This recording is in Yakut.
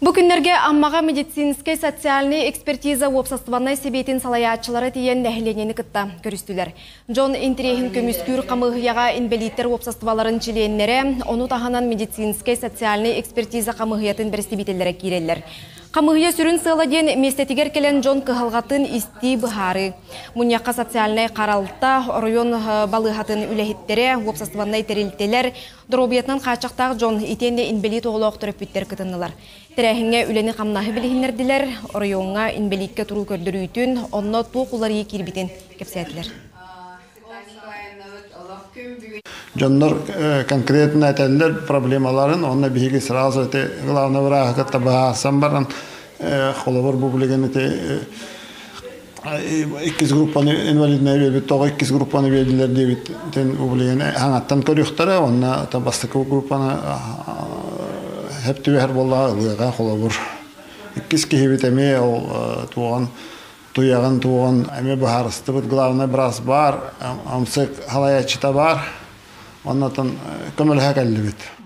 Бу күннэргэ Аммаҕа медицинскэй социальнай экспертиза уопсастыбаннай сэбиэтин салайааччылара тиийэн нэһилиэнньэни кытта көрүстүлэр. Дьон интэриэһин көмүскүүр хамыыһыйаҕа инбэлииттэр уопсастыбаларын чилиэннэрэ, ону таһынан медицинскэй социальнай экспертиза хамыыһыйатын бэрэстэбиитэллэрэ киирэллэр. Хамыыһыйа сүрүн сыала диэн миэстэтигэр кэлэн дьон кыһалҕатын истии быһаарыы. Мунньахха социальнай харалта, оройуон балыыһатын үлэһиттэрэ, уопсастыбаннай тэрилтэлэр, Доруобуйатынан хааччахтаах дьон итиэннэ инбэлиит оҕолоох төрөппүттэр кытыннылар. Тэрээһиҥҥэ үлэни-хамнаһы билиһиннэрдилэр, оройуоҥҥа инбэлииккэ туруу көрдөрүүтүн, онно туох уларыйыы киирбитин кэпсээтилэр. Дьоннор конкретно этэллэр проблемаларын, онно биһиги сразу эти главный врага кытта быһаарсан баран, холобур бу билигин ити иккис группаны инвалиднай биэрбит тоҕо иккис группаны биэрдилэр диэбит билигин хаҥаттан көрүөхтэрэ уонна бастакы группаны хэп түбэһэр буоллаҕа ылыаҕа холобур иккис киһибит эмиэ ол туоҕан туйаҕын туоҕан эмиэ быһаарыстыбыт главный быраас баар амсык халайааччыта баар оннотон көмөлөһө кэллибит.